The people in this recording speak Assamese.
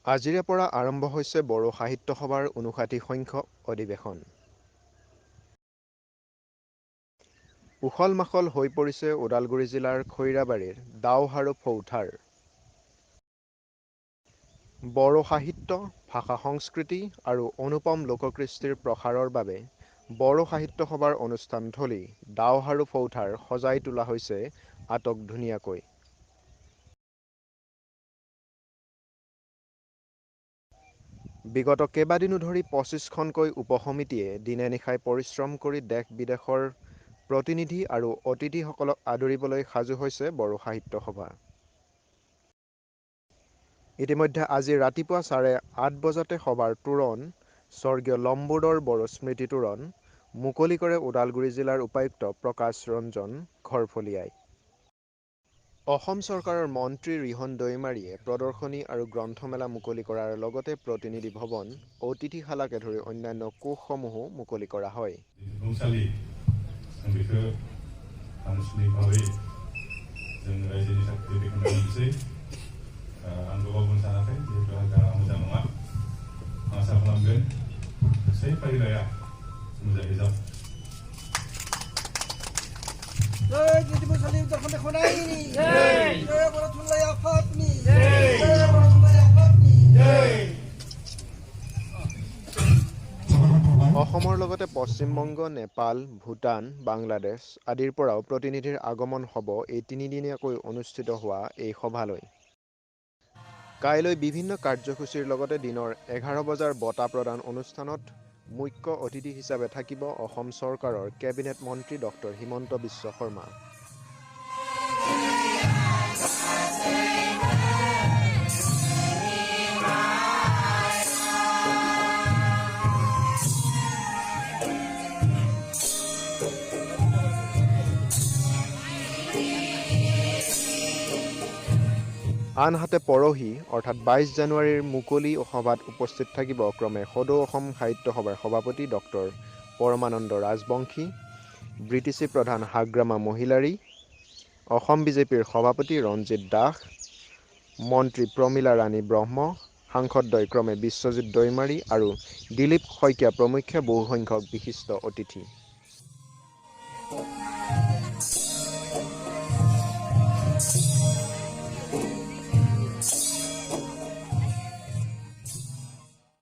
আজিৰে পৰা আৰম্ভ হৈছে বড়ো সাহিত্য সভাৰ ৫৯ সংখ্যক অধিৱেশন। উখল মাখল হৈ পৰিছে ওদালগুৰি জিলাৰ খৈৰাবাৰীৰ দাওহাৰু ফৌথাৰ। বড়ো সাহিত্য, ভাষা সংস্কৃতি আৰু অনুপম লোককৃষ্টিৰ প্ৰসাৰৰ বাবে বড়ো সাহিত্য সভাৰ অনুষ্ঠানথলী দাওহাৰু ফৌথাৰ সজাই তোলা হৈছে আটক ধুনীয়াকৈ। বিগত কেইবাদিনো ধৰি ২৫খনকৈ উপসমিতিয়ে দিনে নিশাই পৰিশ্ৰম কৰি দেশ বিদেশৰ প্ৰতিনিধি আৰু অতিথিসকলক আদৰিবলৈ সাজু হৈছে বড়ো সাহিত্য সভা। ইতিমধ্যে আজি ৰাতিপুৱা ৮:৩০ বজাতে সভাৰ তোৰণ স্বৰ্গীয় লম্বোদৰ বড়ো স্মৃতি তোৰণ মুকলি কৰে ওদালগুৰি জিলাৰ উপায়ুক্ত প্ৰকাশ ৰঞ্জন ঘৰফলীয়াই। অসম চৰকাৰৰ মন্ত্ৰী ৰিহণ দৈমাৰীয়ে প্ৰদৰ্শনী আৰু গ্ৰন্থমেলা মুকলি কৰাৰ লগতে প্ৰতিনিধি ভৱন, অতিথিশালাকে ধৰি অন্যান্য কোষসমূহো মুকলি কৰা হয়। बिबुंसालि जों बेखौ आनुस्टानिकभाबै जों रायजोनि थाखाय बेखेवना होनोसै। आं गोबाव बुंनो सानाखै, जिहेथु आंहा गाराङा मोजां नङा। आं आसा खालामगोन गासै फारिलाइआ मोजाङै जाफुं। जय बिबुंसालि दरखं बेखेवनायनि जय, बर' थुनलाइ आफादनि जय, बर' थुनलाइ आफादनि जय। অসমৰ লগতে পশ্চিমবংগ, নেপাল, ভূটান, বাংলাদেশ আদিৰ পৰাও প্ৰতিনিধিৰ আগমন হ'ব এই তিনিদিনীয়াকৈ অনুষ্ঠিত হোৱা এই সভালৈ। কাইলৈ বিভিন্ন কাৰ্যসূচীৰ লগতে দিনৰ ১১ বজাৰ বঁটা প্ৰদান অনুষ্ঠানত মুখ্য অতিথি হিচাপে থাকিব অসম চৰকাৰৰ কেবিনেট মন্ত্ৰী ডক্টৰ হিমন্ত বিশ্ব শৰ্মা। আনহাতে পৰহি অৰ্থাৎ ২২ জানুৱাৰীৰ মুকলি সভাত উপস্থিত থাকিব ক্ৰমে সদৌ অসম সাহিত্য সভাৰ সভাপতি ডক্টৰ পৰমানন্দ ৰাজবংশী, বিটিচি প্ৰধান হাগ্ৰামা মহিলাৰী, অসম বিজেপিৰ সভাপতি ৰঞ্জিত দাস, মন্ত্ৰী প্ৰমীলা ৰাণী ব্ৰহ্ম, সাংসদদ্বয় ক্ৰমে বিশ্বজিৎ দৈমাৰী আৰু দিলীপ শইকীয়া প্ৰমুখ্যে বহুসংখ্যক বিশিষ্ট অতিথি।